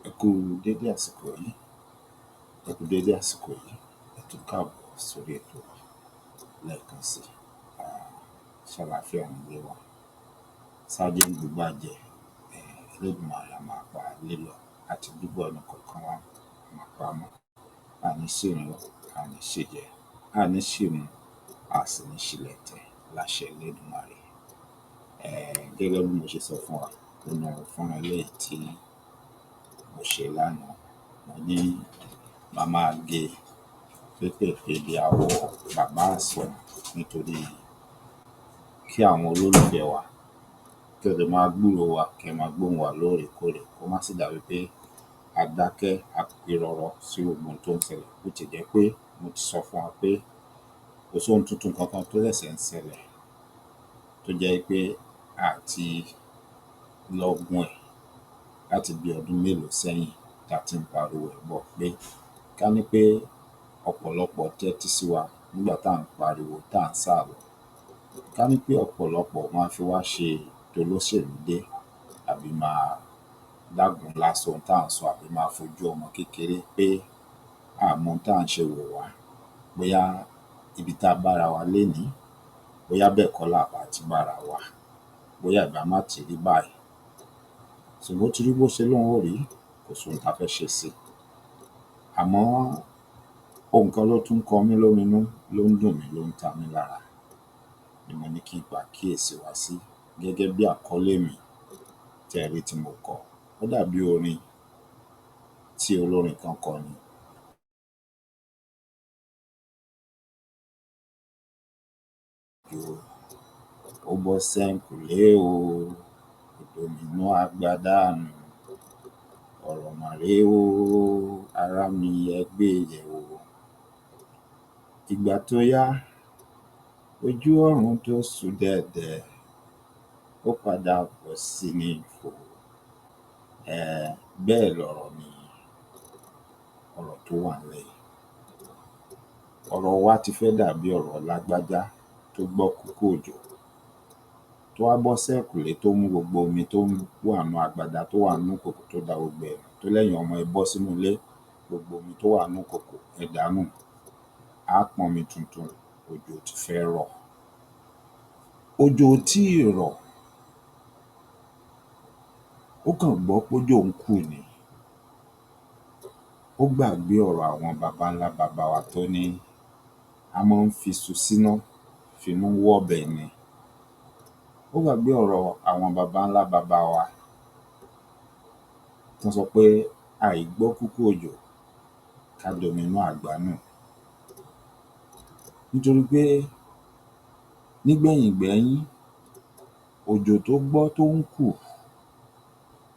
Ẹ kú u dédé àsìkò yìí, ẹ kú dédé àsìkò yìí, ẹ tún káàbọ̀ sórí ètò wa lẹ́ẹ̀kan sí i. Ṣàlàáfíà nilé wà? Sájé ń bugbájẹ́? Elédùmarè á máa pa lílọ àti bíbọ̀ ẹnìkọ̀ọ̀kan wa, á máa pa á mọ́. A à ní ṣìrìn o, a à ní ṣìjẹ, a à ní ṣìmu, a à sì ní ṣilẹ̀tẹ̀ láṣẹ Elédùmarè. Gẹ́gẹ́ bí mo ṣe sọ fún wa nínú fọ́nrán eléyìí tí mo ṣe lánàá, mo ní màá máa gé e pépèpé bí awọ bàbá ìsàlẹ̀ nítorí kí àwọn olólùfẹ́ wa kí ẹ lè máa gbúròó wa, kẹ́ ẹ máa gbóhùn wa lóòrèkóòrè, kó má sì dàbí pé a dákẹ́, a pirọrọ sí gbogbo ohun tó ń ṣẹlẹ̀. Bó tiẹ̀ jẹ́ pé mo ti sọ fún wa pé kò sóhun tuntun kankan tó ṣẹ̀ṣẹ̀ ń ṣẹlẹ̀ tó jẹ́ wí pé a à ti lọgun ẹ̀ láti bí ọdún mélòó sẹ́yìn tá a ti ń pariwo ẹ̀ bọ̀ pé ká ní pé ọ̀pọ̀lọpọ̀ tẹ́tí sí wa nígbà tá à ń pariwo, tá à ń sàrò, ká ní pé ọ̀pọ̀lọpọ̀ máa fi wá ṣe tolóṣèlú dé àbí máa dágunlá sóhun tá à ń sọ àbí máa fojú ọmọ kékeré pé a à mọ ohun tá à ń ṣe wò wá, bóyá ibi tá a bára wa lénìí, bóyá bẹ́ẹ̀ kọ́ là bá ti bára wa, bóyá ìbá má ti rí báyìí. Ṣùgbọ́n ó ti rí bó ṣe lóhùn ó rí, kò sóhun tá a fẹ́ ṣe sí i. Àmọ́ ohun kan ló tún kọ mí lóminú, ló ń dùn mí, ló ń ta mí lára ni mo ní kí n pàkíyèsí wa sí gẹ́gẹ́ bí àkọ́lé mi tẹ́ ẹ rí tí mo kọ. Ó dàbí orin tí olórin kan kọ ni. Ó bọ́ sẹ́yìnkùlé o, ó domi inú agbádá nù, ọ̀rọ̀ mà ré o, ará mi ẹ gbé e yẹ̀wò. Ìgbà tó yá, ojú ọ̀run tó ṣú dẹ̀dẹ̀, ó padà bọ̀ sí ní fò. Bẹ́ẹ̀ lọ̀rọ̀ ni ọ̀rọ̀ tó wà ńlẹ̀ yìí. Ọ̀rọ̀ wa ti fẹ́ dàbí ọ̀rọ̀ lágbájá tó gbọ́ kúkú òjò, tó wá bọ́ sẹ́yìnkùlé tó mú gbogbo omi tó wà nínú agbada, tó wà nínú ìkòkò, tó da gbogbo ẹ̀ nù, tó lẹ́yin ọmọ ẹ bọ́ sínú ilé, gbogbo omi tó wà nínú ìkòkò ẹ dà á nù, á pọnmi tuntun, òjò ti fẹ́ rọ̀. Òjò ò tíì rọ̀, ó kàn gbọ́ pójò ń kù ni. Ó gbàgbé ọ̀rọ̀ àwọn baba ńlá baba wa tó ní a máa ń fiṣu síná finú wọ́bẹ̀ ni. Ó gbàgbé ọ̀rọ̀ àwọn baba ńlá baba wa tán sọ pé àìgbọ́ kúkú òjò ká domi inú àgbá nù. Nítorí pé nígbẹ̀yìn gbẹ́yín, òjò tó gbọ́ tó ń kù,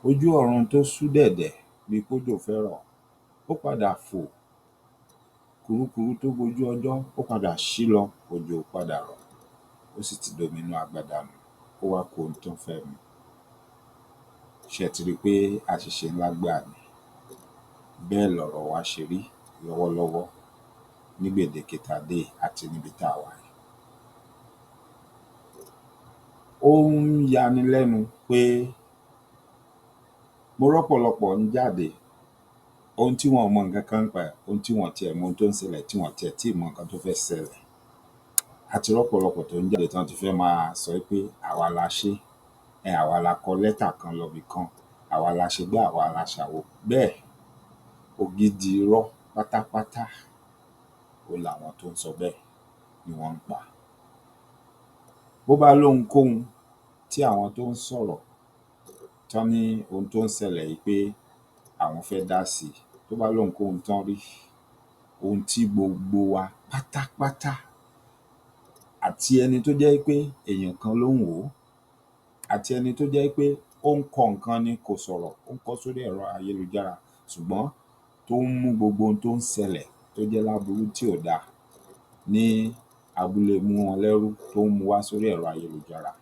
ojú ọ̀run tó ṣú dẹ̀dẹ̀ bíi pójò fẹ́ rọ̀, ó padà fò, kùrukùru tó bojú ọjọ́, ó padà ṣí lọ, òjò ò padà rọ̀, ó sì ti domi inú agbada nù, ó wá ku ohun tó fẹ́ mu. Ṣé ẹ ti ri pé àṣìṣe ńlá gbáà ni? Bẹ́ẹ̀ lọ̀rọ̀ wa ṣe rí lọ́wọ́lọ́wọ́ ní gbèdéke tá a dé yìí àti níbi tá a wà yìí. Ó ń yani lẹ́nu pé mo rọ́pọ̀lọpọ̀ ń jáde, ohun tí wọn ò mọ nǹkan kan ńpa ẹ̀, ohun tí wọn ò tiẹ̀ mọ ohun tó ń ṣẹlẹ̀, tí wọn ò tiẹ̀ tíì mọ nǹkan tó fẹ́ ṣẹlẹ̀. A ti rọ́pọ̀lọpọ̀ tó ń jáde tán ti fẹ́ máa sọ wí pé àwa la ṣé, àwa la kọ lẹ́tà kan lọbìkan, àwa la ṣegbá, àwa la ṣàwo. Bẹ́ẹ̀ ògidì irọ́ pátápátá òhun làwọn tó ń sọ bẹ́ẹ̀ ni wọ́n ń pa. Bó bá lóhunkóhun tí àwọn tó ń sọ̀rọ̀ tán ní ohun tó ń ṣẹlẹ̀ yìí pé àwọn fẹ́ dá sí i, tó bá lóhunkóhun tán rí, ohun tí gbogbo wa pátápátá àti ẹni tó jẹ́ wí pé èèyàn kan ló ń wò ó, àti ẹni tó jẹ́ wí pé ó ń kọ nǹkan ni kò sọ̀rọ̀, ó ń kọ ọ́ sórí ẹ̀rọ ayélujára ṣùgbọ́n tó ń mú gbogbo ohun tó ń ṣẹlẹ̀ tó jẹ́ láburú tí ò dáa ní abúlé múwọnlẹ́rú tó ń mú u wá sórí ẹ̀rọ ayélujára.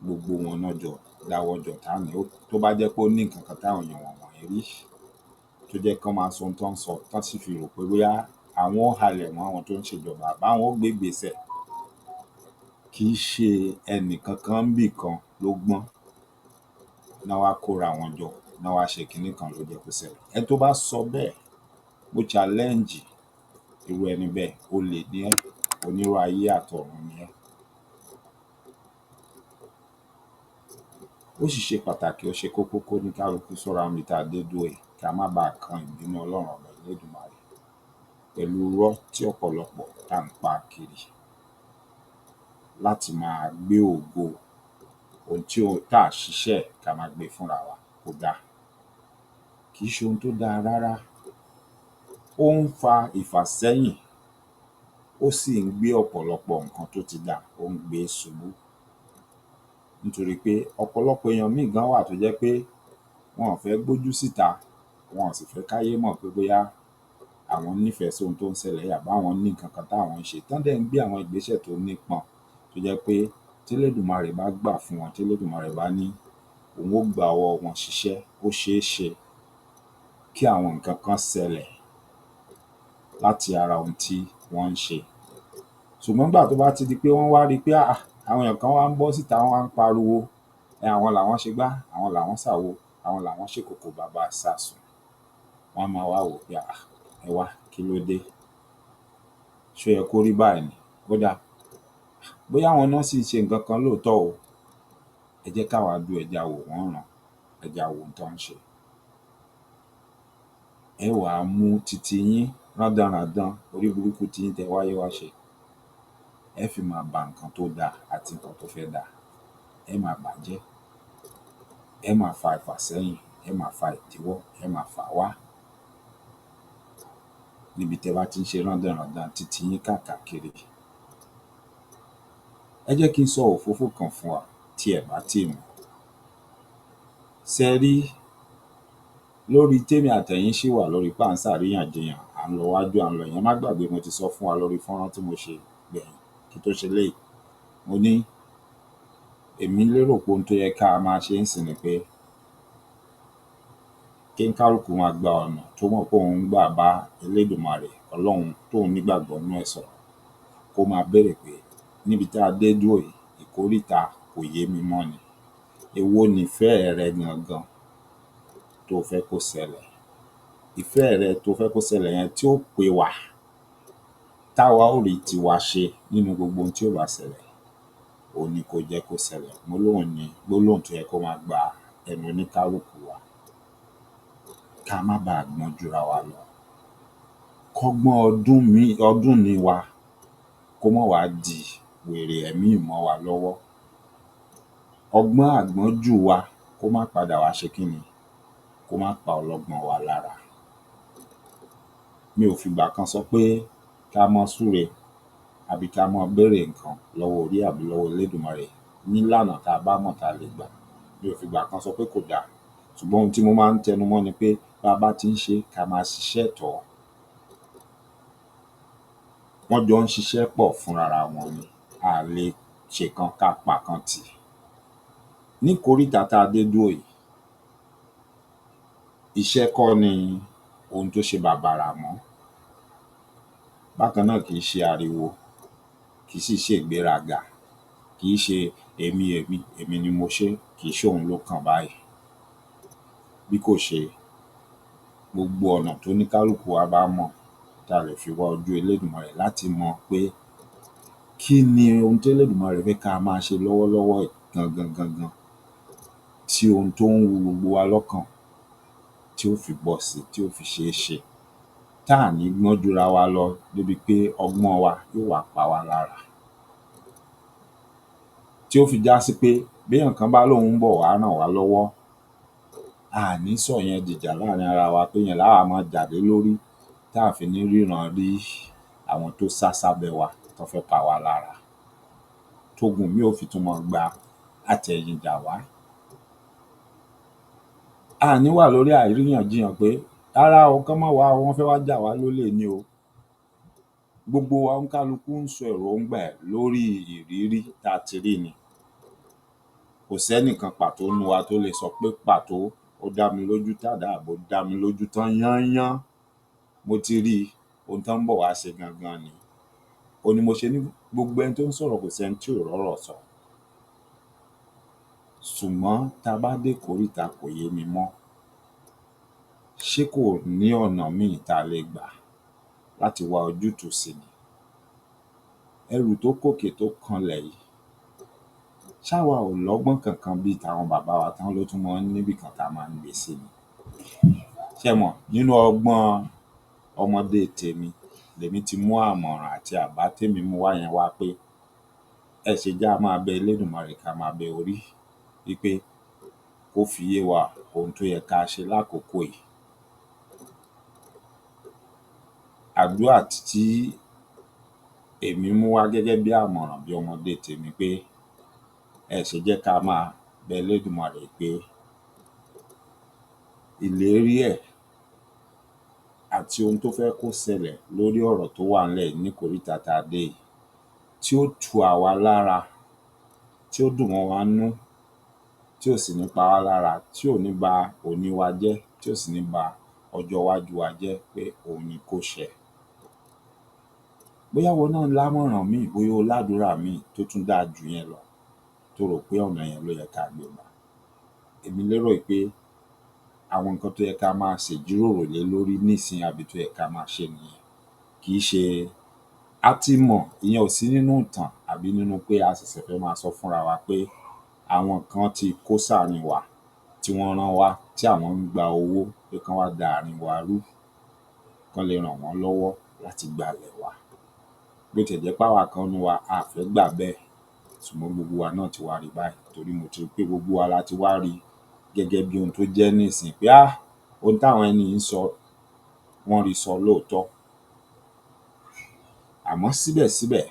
Gbogbo wọn ná jọ dáwọ́ jọ tó bá jẹ́ pé ó ní nǹkan kan táwọn èèyàn wọ̀nyí rí tó jẹ́ kán máa sọ ohun tán ń sọ, tán sì fi rò pé bóyá àwọn ó halẹ̀ mọ́ àwọn tó ń ṣèjọba àbáwọn ó gbégbèésẹ̀. Kì í ṣe ẹnìkankan ńbìkan ló gbọ́n. Ná wá kóra wọn jọ, ná wá ṣe kinní kan ló jẹ́ kó ṣẹlẹ̀. Ẹni tó bá sọ bẹ́ẹ̀, mo challenge irú ẹni bẹ́ẹ̀, olè ni ẹ́, onírọ́ ayé àtọ̀run ni ẹ́. Ó sì ṣe pàtàkì, ó ṣe kókó kóníkálukú ṣọ́ra níbi tá a dé dúró yìí ká má baà kan ìbínú Ọlọ́run Ọba Elédùmarè pẹ̀lú irọ́ tí ọ̀pọ̀lọpọ̀ tá à ń pa kiri láti máa gbé ògo ohun tí ò tá à ṣiṣẹ́ ẹ̀ ká máa gbé e fúnra wa, kò dáa. Kìí ṣe ohun tó dáa rárá. Ó ń fa ìfàsẹ́yìn, ó sì ń gbé ọ̀pọ̀lọpọ̀ nǹkan tó ti dáa, ó ń gbé e ṣubú. Nítorí pé ọ̀pọ̀lọpọ̀ èèyàn míì gan wà tó jẹ́ pé wọn ò fẹ́ gbójú síta, wọn ò sì fẹ́ káyé mọ̀ pé bóyá àwọn nífẹ̀ẹ́ sí ohun tó ń ṣẹlẹ̀ yìí àbáwọn ní nǹkan kan táwọn ń ṣe, tán dẹ̀ ń gbé àwọn ìgbésẹ̀ tó nípọn tó jẹ́ pé tÉlédùmarè bá gbà fún wọn, tÉlédùmarè bá ní òun ó gba ọwọ́ wọn ṣiṣẹ́, ó ṣeé ṣe kí àwọn nǹkan kan ṣẹlẹ̀ láti ara ohun tí wọ́n ń ṣe. Ṣùgbọ́n ńgbà tó bá ti di pé wọ́n wá ri pé um àwọn èèyàn kan wá ń bọ́ síta wọ́n wá ń pariwo àwọn làwọn ṣegbá, àwọn làwọn ṣàwo, àwọn làwọn ṣèkòkò baba ìsasùn, wọ́n á máa wá wò ó pé um ẹ wá, kí ló dé? Ṣó yẹ kó rí báyìí ni? Ó dáa, bóyá àwọn ná sì ń ṣe nǹkan kan lóòótọ́ o, ẹ jẹ́ káwa dúró, ẹ jẹ́ á wò wọ́n ńran, ẹ jẹ́ á wo ohun tán ń ṣe. Ẹ́ wá mú titiyín rándanràndan, orí burúkú tiyín tẹ wáyé wá ṣe, ẹ́ fi máa ba nǹkan tó dáa àti nǹkan tó fẹ́ dáa, ẹ́ máa bà á jẹ́. Ẹ́ máa fa ìfàsẹ́yìn, ẹ́ máa fa ìdíwọ́, ẹ́ máa fà á wá níbi tẹ bá ti ń ṣe rándanràndan titiyín káàkàkiri. Ẹ jẹ́ kí n sọ òfófó kan fún wa tí ẹ̀ bá tíì mọ̀. Ṣẹ rí lórí témi àtẹ̀yin ṣì wà lórí pé à ń ṣàríyànjiyàn, à ń lọ wájú, à ń lọ ẹ̀yìn, ẹ má gbàgbé mo ti sọ fún wa lórí fọ́nrán tí mo ṣe gbẹ̀yìn kí n tó ṣe eléyìí. Mo ní èmi lérò pé ohun tó yẹ ká máa ṣe ńsìnyí ni pé kínkálùkù máa gba ọ̀nà tó mọ̀ pé òun ń gbà bá Elédùmarè, Ọlọ́run tóun nígbàgbọ́ nínú ẹ̀ sọ̀rọ̀, kó máa béèrè pé níbi tá a dé dúró yìí, ìkóríta kò yé mi mọ́ ni, èwo nìfẹ́ rẹ gangan tó o fẹ́ kó ṣẹlẹ̀? Ìfẹ́ rẹ to fẹ́ kó ṣẹlẹ̀ yẹn tí ó pé wa, táwa ó rí tiwa ṣe nínú gbogbo ohun tí ó bá ṣẹlẹ̀, òhun ni ko jẹ́ kó ṣẹlẹ̀. Gbólóhùn ni gbólóhùn tó yẹ kó máa gba ẹnu oníkálùkù wá ká má baà gbọ́n jura wa lọ. Kọ́gbọ́n ọdún míì ọdúnìí wa kó mọ́ wá di wèrè ẹ̀míì mọ́ wa lọ́wọ́. Ọgbọ́n àgbọ́njù wa kó má padà wá ṣe kí ni? Kó má pa ọlọ́gbọ́n wa lára. Mi ò fìgbà kan sọ pé ká mọ́ súre àbí ká mọ́ béèrè nǹkan lọ́wọ́ orí àbí lọ́wọ́ Elédùmarè nílànà tá a bá mọ̀ tá a lè gbà. Mi ò fìgbà kan sọ pé kò dáa, ṣùgbọ́n ohun tí mo máa ń tẹnu mọ́ ni pé bá a bá ti ń ṣe é, ká máa ṣiṣẹ́ tọ̀ ọ́. Wọ́n jọ ń ṣiṣẹ́ pọ̀ fúnra ra wọn ni, a à le ṣèkan ká pàkan tì. Níkoríta tá a dé dúró yìí, iṣẹ́ kọ́ ni ohun tó ṣe bàbàrà mọ́. Bákan náà kìí ṣe ariwo, kìí sì ṣe ìgbéraga, kìí ṣe èmi èmi èmi ni mo ṣé, kìí ṣòhun ló kàn báyìí. Bí kò ṣe gbogbo ọ̀nà tóníkálùkù wa bá mọ̀ tá a lè fi wá ojú Elédùmarè láti mọ̀ pé kí ni ohun tÉlédùmarè fẹ́ ká máa ṣe lọ́wọ́lọ́wọ́ yìí gangan gangan tí ohun tó ń wu gbogbo wa lọ́kàn tí ó fi bọ́ si, tí ó fi ṣeé ṣe, tá à ní gbọ́n jura wa lọ débi pé ọgbọ́n wa yóò wá pa wá lára. Tí ó fi já sí pé béèyàn kan bá lóun ń bọ̀ wá ràn wá lọ́wọ́, a à ní sọ̀yẹn dìjà láàrin ara wa pé ìyẹn lá wá máa jà lé lórí tá à fi ní ríran rí àwọn tó sá sábẹ́ wa tán fẹ́ pa wá lára, tógun míì ó fi tún máa gba àtẹ̀yìn jà wá. A à ní wà lórí àríyànjiyàn pé rárá o, kán mọ́ wá o, wọ́n fẹ́ wá jà wá lólè ni o. Gbogbo wa oníkálukú ń sọ èròńgbà ẹ̀ lórí ìrírí tá a ti rí ni. Kò sẹ́nìkan pàtó nínú wa tó lè sọ pé pàtó ó dá mi lójú tádàá àbó dá mi lójú tán yányán, mo ti rí i, ohun tán ń bọ̀ wá ṣe gangan nìí. Òhun ni mo ṣe ní gbogbo ẹni tó ń sọ̀rọ̀ kò sẹ́ni tí ò rọ́rọ̀ sọ. Ṣùgbọ́n tá a bá dé ìkóríta kò yé mi mọ́, ṣé kò ní ọ̀nà míì tá a lè gbà láti wá ojútùú sí ni? Ẹrù tó kókè tó kanlẹ̀ yìí, ṣáwa ò lọ́gbọ́n kankan bí tàwọn bàbá wa tán ló tún mọ́ ń níbìkan tá a máa ń gbé e sí ni? Ṣẹ́ ẹ mọ̀, nínú ọgbọ́n ọmọdé tèmi lèmi ti mú àmọ̀ràn àti àbá témi mú wá yẹn wá pé ẹ ṣe jẹ́ á máa bẹ Elédùmarè ká máa bẹ orí wí pé kó fi yé wa ohun tó yẹ ká ṣe lákòókò yìí. Àdúrà tí èmi mú wá gẹ́gẹ́ bí àmọ̀ràn bí ọmọdé tèmi pé ẹ ṣe jẹ́ ká máa bẹ Elédùmarè pé ìlérí ẹ̀ àti ohun tó fẹ́ kó ṣẹlẹ̀ lórí ọ̀rọ̀ tó wà ńlẹ̀ yìí níkoríta tá a dé yìí, tí ó tu àwa lára, tí ó dùn mọ́ wa ńnú, tí ò sì ní pa wá lára, tí ò ní ba òní wa jẹ́, tí ò sì ní ba ọjọ́ iwájú wa jẹ́ pé òun ni kó ṣẹ. Bóyá ìwọ náà lámọ̀ràn míì, bóyá o ládùúrà míì tó tún dáa jù yẹn lọ, to rò pé ọ̀nà yẹn ló yẹ ká gbé gbà. Èmi lérò wí pé àwọn nǹkan tó yẹ ká máa ṣèjíròrò lé lórí nísìnyí àbí tó yẹ ká máa ṣe nìyẹn. Kì í ṣe, a ti mọ̀, ìyẹn ò sí nínú ìtàn àbí nínú pé a ṣẹ̀ṣẹ̀ fẹ́ máa sọ fúnra wa pé àwọn kan ti kó sáàrin wa tí wọ́n rán wá tí àwọn ń gba owó pé kán wá da àárín wa rú, kán le ràn wọ́n lọ́wọ́ láti gbalẹ̀ wa. Bó tiẹ̀ jẹ́ páwa kan nínú wa a à fẹ́ gbà bẹ́ẹ̀, ṣùgbọ́n gbogbo wa náà ti wá rí i báyìí torí mo ti ri pé gbogbo wa la ti wá rí i gẹ́gẹ́ bí ohun tó jẹ́ nísìnyí pé háà! Ohun táwọn ẹni yìí ń sọ, wọ́n rí i sọ lóòótọ́. Àmọ́ síbẹ̀síbẹ̀,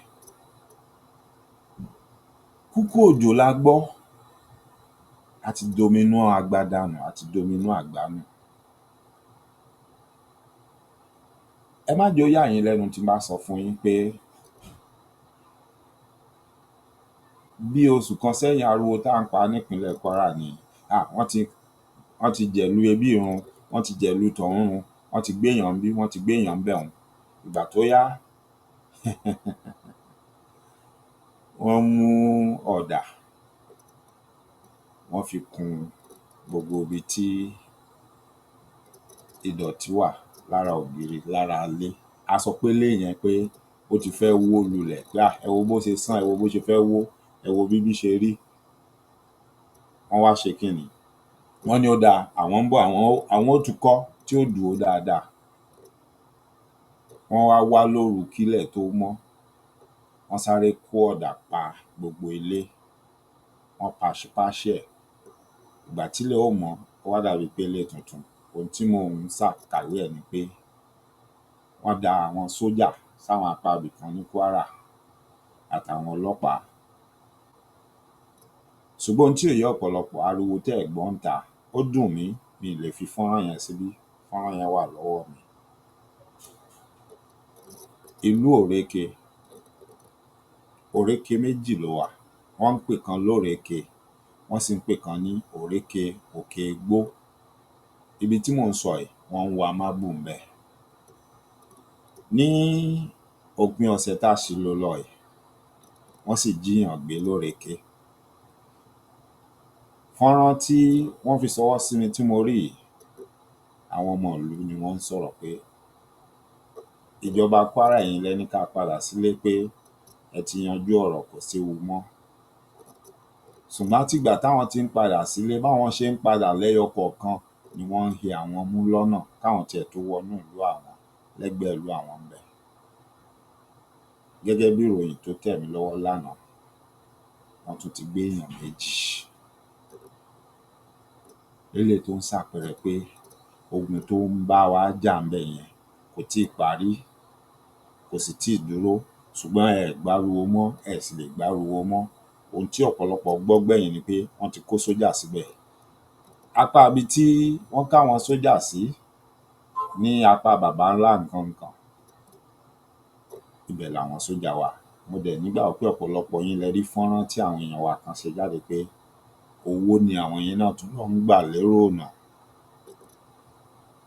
kúkú òjò la gbọ́, a ti domi inú agbada nù, a ti domi inú àgbá nù. Ẹ má jẹ́ ó yà yín lẹ́nu tí n bá sọ fún yín pé bí oṣù kan sẹ́yìn ariwo tá à ń pa nípínlẹ̀ Kwara ni wọ́n ti wọ́n ti jẹ̀lú ibí yìí run, wọ́n ti jẹ̀lú tọ̀hún run, wọ́n ti gbéèyàn ńbí, wọ́n ti gbéèyàn ńbẹ̀hún. Ìgbà tó yá, wọ́n mú ọ̀dà, wọ́n fi kun gbogbo ibi tí ìdọ̀tí wà lára ògiri, lára ilé. A sọ pé ilé yẹn pé ó ti fẹ́ wó lulẹ̀ pé ẹ wo bó ṣe sán, ẹ wo bó ṣe fẹ́ wó, ẹ wo bíbí ṣe rí. Wọ́n wá ṣe kí ni? Wọ́n ní ó dáa, àwọn ń bọ̀, àwọn ó tun kọ́ tí ó dúró dáadáa. Wọ́n wá wá lóru kílẹ̀ tó mọ́, wọ́n sáré kó ọ̀dà pa gbogbo ilé, wọ́n paṣípáṣí ẹ̀. Ìgbà tílẹ̀ ó mọ́, ó wá dàbí pé ilé tuntun. Ohun tí mò ń ṣàkàwé ẹ̀ ni pé wọ́n da àwọn sójà sáwọn apá ibìkan ní Kwara àtàwọn ọlọ́pàá. Ṣùgbọ́n ohun tí ò yé ọ̀pọ̀lọpọ̀, ariwo tẹ́ ẹ̀ gbọ́ ńta, ó dùn mí, mi ì lè fi fọ́nrán yẹn síbí, fọ́nrán yẹn wà lọ́wọ́ mi. Ìlú Òréke, Òréke méjì ló wà. Wọ́n ń pèkan lórèéke, wọ́n sì ń pèkan ní Òréke Òkè Igbó. Ibi tí mò ń sọ yìí, wọ́n ń wa mábù ńbẹ̀. Ní òpin ọ̀sẹ̀ tá a ṣì lò lọ yìí, wọ́n sì jíyàn gbé lórèéké. Fọ́nrán tí wọ́n fi ṣọwọ́ sí mi tí mo rí yìí, àwọn ọmọ ìlú ni wọ́n ń sọ̀rọ̀ pé ìjọba Kwara ẹ̀yin lẹ ní ká padà sílé pé ẹ ti yanjú ọ̀rọ̀ kò séwu mọ́. Ṣùgbọ́n látìgbà táwọn ti ń padà sílé, báwọn ṣe ń padà lẹ́yọ kọ̀ọ̀kan ni wọ́n ń he àwọn mú lọ́nà káwọn tiẹ̀ tó wọnú ìlú àwọn lẹ́gbẹ̀ẹ́ ìlú àwọn ńbẹ̀. Gẹ́gẹ́ bí ìròyìn tó tẹ̀ mí lọ́wọ́ lánàá, wọ́n tún ti gbéèyàn méjì. Léléyìí tó ń ṣàpẹẹrẹ pé ogun tó ń bá wa jà ńbẹ̀ yẹn kò tíì parí, kò sì tíì dúró, ṣùgbọ́n ẹ ẹ̀ gbáriwo mọ́, ẹ ẹ̀ sì lè gbáriwo mọ́. Ohun tí ọ̀pọ̀lọpọ̀ gbọ́ gbẹ̀yìn ni pé wọ́n ti kó sójà síbẹ̀. Apá ibi tí wọ́n káwọn sójà sí ní apá Bàbáńlá nǹkan-ǹkàn, ibẹ̀ làwọn sójà wà. Mo dẹ̀ nígbàgbọ́ pé ọ̀pọ̀lọpọ̀ yín lẹ rí fọ́nrán tí àwọn èèyàn wa kan ṣe jáde pé owó ni àwọn yẹn náà tún lọ ń gbà lérò ọ̀nà,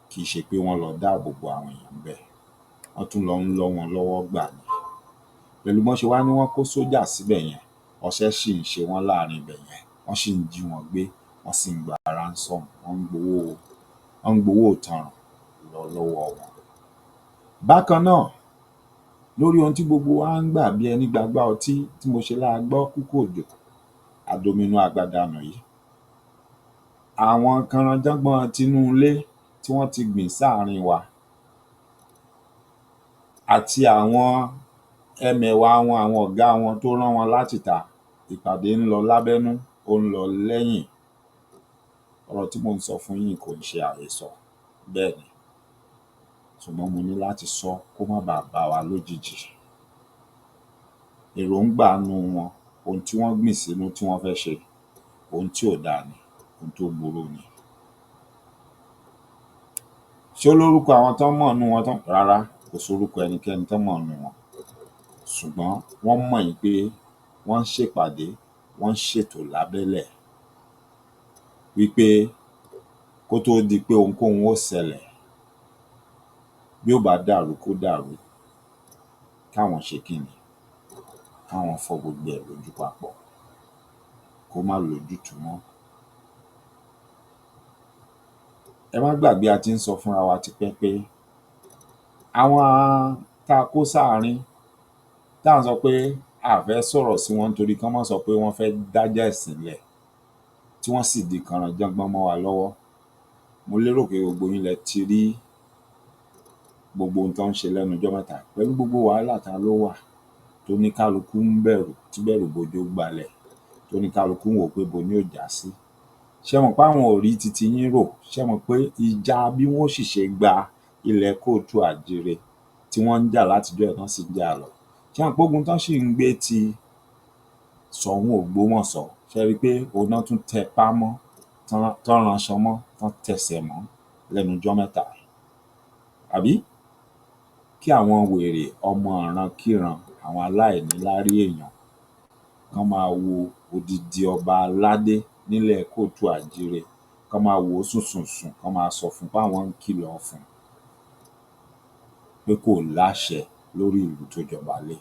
kì í ṣe pé wọ́n lọ dáàbò bo àwọn èèyàn ńbẹ̀, wọ́n tún lọ ń lọ́ wọn lọ́wọ́ gbà ni. Pẹ̀lú bọ́n ṣe wá ní wọ́n kó sójà síbẹ̀ yẹn, ọṣẹ́ ṣì ń ṣe wọ́n láàrin ibẹ̀ yẹn. Wọ́n ṣì ń jí wọn gbé, wọ́n sì ń gba ransom, wọ́n ń gbowó, wọ́n ń gbowó ìtanràn lọ lọ́wọ́ wọn. Bákan náà, lórí ohun tí gbogbo wa ń gbà bí ẹní gbagbá ọtí tí mo ṣe lá a gbọ́ kúkú òjò, a domi inú agbada nù yìí. Àwọn kànrànjọ́gbọ́n tinú ilé tí wọ́n ti gbìn sáàrin wa àti àwọn ẹmẹ̀wà wọn, àwọn ọ̀gá wọn tó rán wọn látìta, ìpàdé ń lọ lábẹ́nú, ó ń lọ lẹ́yìn. Ọ̀rọ̀ tí mò ń sọ fún yín yìí kò ń ṣe àhesọ, bẹ́ẹ̀ ni, ṣùgbọ́n mo ní láti sọ́ kó má baà bá wa lójijì. Èròńgbà inú wọn, ohun tí wọ́n gbìn sínú tí wọ́n fẹ́ ṣe, ohun tí ò dáa ni, ohun tó burú ni. Ṣé ó lórúkọ àwọn tán mọ̀ nínú wọn tán, rárá, kò sórúkọ ẹnikẹ́ni tán mọ̀ nínú wọn, ṣùgbọ́n wọ́n mọ̀ wí pé wọ́n ń ṣèpàdé, wọ́n ń ṣètò lábẹ́lẹ̀ wí pé kó tó di pé ohunkóhun ó ṣẹlẹ̀, bí ó bá dàrú kó dàrú, káwọn ṣe kí ni? Káwọn fọ́ gbogbo ẹ̀ lójú papọ̀, kó má lójútùú mọ́. Ẹ má gbàgbé a ti ń sọ fúnra wa tipẹ́ pé àwọn tá a kó sáàárín, tá à ń sọ pé a à fẹ́ sọ̀rọ̀ sí wọn nítorí kán má sọ pé wọ́n fẹ́ dájà ẹ̀sìn lẹ̀, tí wọ́n sì di kànrànjọ́gbọ́n mọ́ wa lọ́wọ́. Mo lérò pé gbogbo yín lẹ ti rí gbogbo ohun tán ń ṣe lẹ́nu ijọ́ mẹ́ta yìí pẹ̀lú gbogbo wàhálà tá ló wà, tóníkálukú ń bẹ̀rù, tí bẹ̀rùbojo gbalẹ̀, tóníkálukú ń wò ó pé ibo ni ó já sí. Ṣẹ mọ̀ páwọn ò rí titiyín rò? Ṣẹ mọ̀ pé ìjà bí wọ́n ó sì ṣe gba ilẹ̀ káàárọ̀-oòjíire tí wọ́n ń jà látijọ́ yìí tán sì ń jà lọ. Ṣẹ mọ̀ pógun tán ṣì ń gbé ti Ṣọ̀ún Ògbómọ̀ṣọ́, ṣẹ ri pé òhun ná tún tẹpá mọ́, tán ranṣan mọ́, tán tẹsẹ̀ mọ́ lẹ́nu ijọ́ mẹ́ta yìí, àbí? Kí àwọn wèrè ọmọ ìrankíran, àwọn aláìníláárí èèyàn, kán máa wo odidi ọba aládé nílẹ̀ káàárọ̀-oòjíire, kán máa wò ó sùnsùnsùn, kán máa sọ fun páwọn ń kìlọ̀ fun pé kò láṣẹ lórí ìlú tó jọba lé.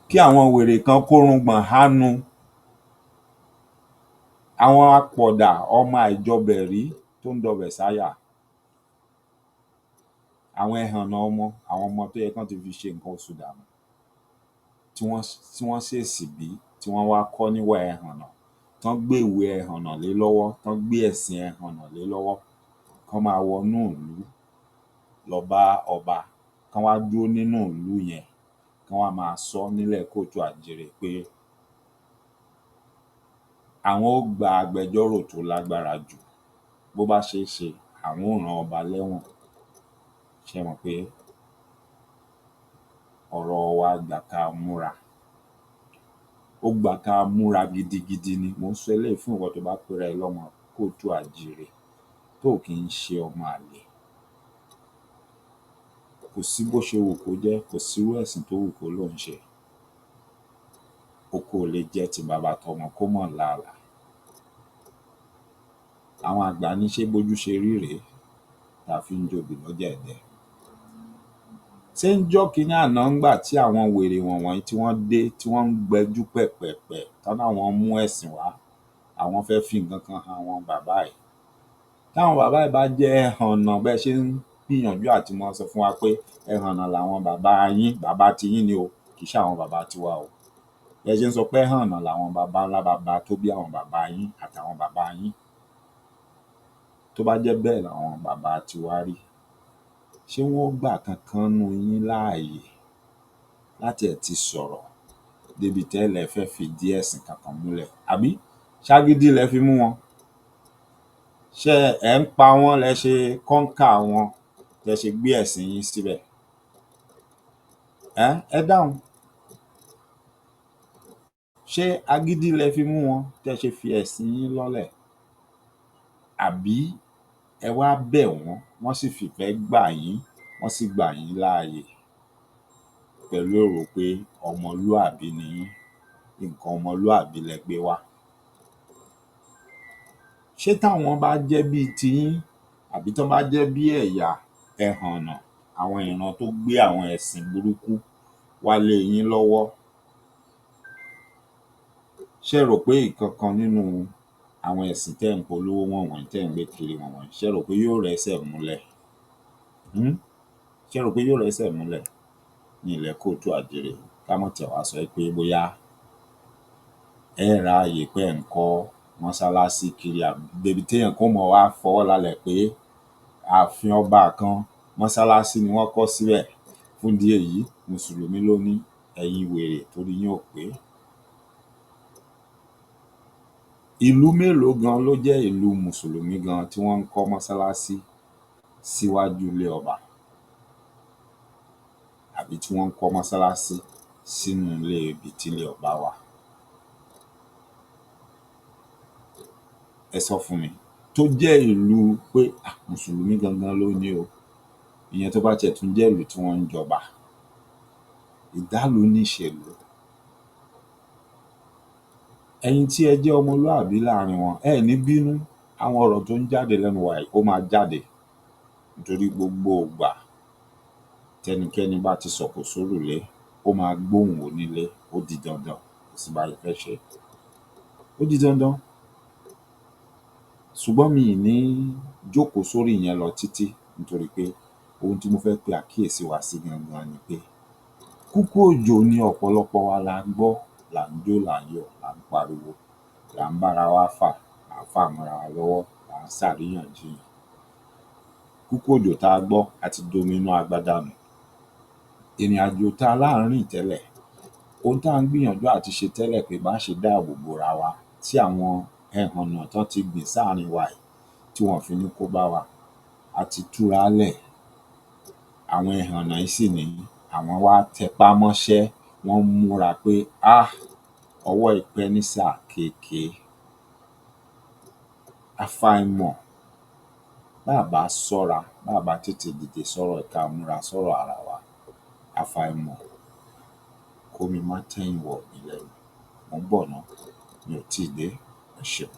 Kí àwọn wèrè kan kórungbọ̀n hánu, àwọn apọ̀dà ọmọ àìjọbẹ̀ rí tó ń dọbẹ̀ sáyà, àwọn ẹhànnà ọmọ, àwọn ọmọ tó yẹ kán ti fi ṣe nǹkan oṣù dànù, tí wọ́n ṣèèṣì bí, tí wọ́n wá kọ́ níwà ẹhànnà, tán gbéwèé ẹhànnà lé lọ́wọ́, tán gbé ẹ̀sìn ẹhànnà lé lọ́wọ́, kán máa wọnú ìlú lọ bá ọba, kán wá dúró nínú ìlú yẹn, kán wá máa sọ nílẹ̀ káàárọ̀-oòjíire pé àwọn ó gba agbẹjọ́rò tó lágbára jù, bó bá ṣeé ṣe àwọn ó rán ọba lẹ́wọ̀n. Ṣẹ mọ̀ pé ọ̀rọ̀ wa gbà ká múra, ó gbà ká múra gidigidi ni. Mò ń sọ eléyìí fún ìwọ tó o bá pera ẹ lọ́mọ káàárọ̀-oòjíire tóò kí ń ṣe ọmọ àlè. Kò sí bó ṣe wù kó jẹ́, kò sírú ẹ̀sìn tó wù kó lóun ń ṣe, oko ò le jẹ́ ti baba tọmọ kó má láàlà. Àwọn àgbà ní ṣé bójú ṣe rí rèé tá a fi ń jobì lọ́jà Ẹdẹ? Ṣé ńjọ́ kínní àná ńgbà tí àwọn wèrè wọ̀nwọ̀nyí tí wọ́n dé, tí wọ́n ń gbẹjú pẹ̀pẹ̀pẹ̀, tán láwọn mú ẹ̀sìn wá, àwọn fẹ́ fi nǹkan kan han àwọn bàbá yìí. Táwọn bàbá yìí bá jẹ́ ẹhànnà bẹ́ ẹ ṣe ń gbìyànjú àti máa sọ fún wa pé ẹhànnà làwọn bàbá yín, bàbá tiyín ni o, kì í ṣàwọn bàbá tiwa o. Bẹ́ ẹ ṣe ń sọ pé ẹhànnà làwọn baba ńlá baba tó bí àwọn bàbá yín àtàwọn bàbá yín, tó bá jẹ́ bẹ́ẹ̀ làwọn bàbá tiwa rí, ṣé wọ́n ó gbà kankan nínú yín láàyè láti ẹ̀ ti sọ̀rọ̀ débi tẹ́ ẹ lẹ́ ẹ fẹ́ fìdí ẹ̀sìn kankan múlẹ̀, àbí ṣágídí lẹ fi mú wọn? Ṣé ẹ̀ ń pa wọ́n lẹ ṣe conquer wọn lẹ ṣe gbé ẹ̀sìn yín síbẹ̀? Ẹ dáhùn. Ṣé agídí lẹ fi mú wọn tẹ́ ṣe fi ẹ̀sìn yín lọ́lẹ̀? Àbí ẹ wá bẹ̀ wọ́n, wọ́n sì fìfẹ́ gbà yín, wọ́n sì gbà yín láàyè pẹ̀lú èrò pé ọmọlúàbí ni yín, nǹkan ọmọlúàbí lẹ gbé wá? Ṣé táwọn bá jẹ́ bíi tiyín àbí tán bá jẹ́ bí ẹ̀yà ẹhànnà, àwọn ìran tó gbé àwọn ẹ̀sìn burúkú wá lé yín lọ́wọ́, Ṣé ẹ rò pé ìkankan nínú àwọn ẹ̀sìn tẹ́ ẹ̀ ń polówó wọ̀nwọ̀nyí tẹ́ ẹ̀ ń gbé kiri wọ̀nwọ̀nyí, ṣé ẹ rò pé yóò rẹ́sẹ̀ múlẹ̀? Ṣé ẹ rò pé yóò rẹ́sẹ̀ múlẹ̀ ní ilẹ̀ káàárọ̀ oòjíire? Ká má tiẹ̀ wá sọ wí pé bóyá ẹ́ ẹ̀ ráàyè pé ẹ̀ ń kọ́ mọ́ṣáláṣí kiri débi téèyàn kan ó máa wá fọwọ́ lalẹ̀ pé ààfin ọba kan, mọ́ṣáláṣí ni wọ́n kọ́ síbẹ̀, fún ìdí èyí, mùsùlùmí ló ní. Ẹ̀yin wèrè torí yín ò pé. Ìlú mélòó gan ló jẹ́ ìlú mùsùlùmí gan tí wọ́n ń kọ́ mọ́ṣáláṣí síwájú ilé ọba àbí tí wọ́n ń kọ́ mọ́ṣáláṣí sínú ilé ibi tílé ọba wà? Ẹ sọ́ fún mi. Tó jẹ́ ìlú pé mùsùlùmí gangan ló ní o, ìyẹn tó bá tiẹ̀ tún jẹ́ ìlú tí wọ́n ń jọba. Ìdálùú nìṣèlú. Ẹ̀yin tí ẹ jẹ́ ọmọlúàbí láàrin wọn, ẹ ẹ̀ ní bínú, àwọn ọ̀rọ̀ tó ń jáde lẹ́nu wa yìí, ó máa jáde nítorí gbogbo ìgbà tẹ́nikẹ́ni bá ti sọ̀kò sórùlé, ó máa gbóhùn onílé, ó di dandan, kò sí bá a ṣe fẹ́ ṣe é. Ó di dandan. Ṣùgbọ́n mi ì ní jókòó sórí ìyẹn lọ títí nítorí pé ohun tí mo fẹ́ pe àkíyèsí wa sí gangan ni pé kúkú òjò ni ọ̀pọ̀lọpọ̀ wa la gbọ́, là ń jó, là ń yọ̀, là ń pariwo, là ń bára wa fà, à ń fà mọ́ra wa lọ́wọ́, à ń ṣàríyànjiyàn. Kúkú òjò tá a gbọ́, a ti domi inú agbada nù. Ìrìn-àjò tá a lá ǹ rìn tẹ́lẹ̀, ohun tá à ń gbìyànjú àti ṣe tẹ́lẹ̀ pé bá ṣe dáàbò bora wa tí àwọn ẹhànnà tán ti gbìn sáàrin wa yìí tí wọn ò fi ní kó bá wa, a ti túra lẹ̀. Àwọn ẹhànnà yìí sì nìyí, àwọn wá tẹpá mọ́ṣẹ́, wọ́n múra pé ọwọ́ yìí pẹ́ nísà àkéekèe. Àfàìmọ̀ bá à bá ṣọ́ra, bá à bá tètè dìde sọ́rọ̀ yìí ká múra sọ́rọ̀ ara wa, àfàìmọ̀ kómi má tẹ̀yìn wọ ìgbín lẹ́nu. Mò ń bọ̀ ná, mi ò tíì dé. Ẹ ṣeun.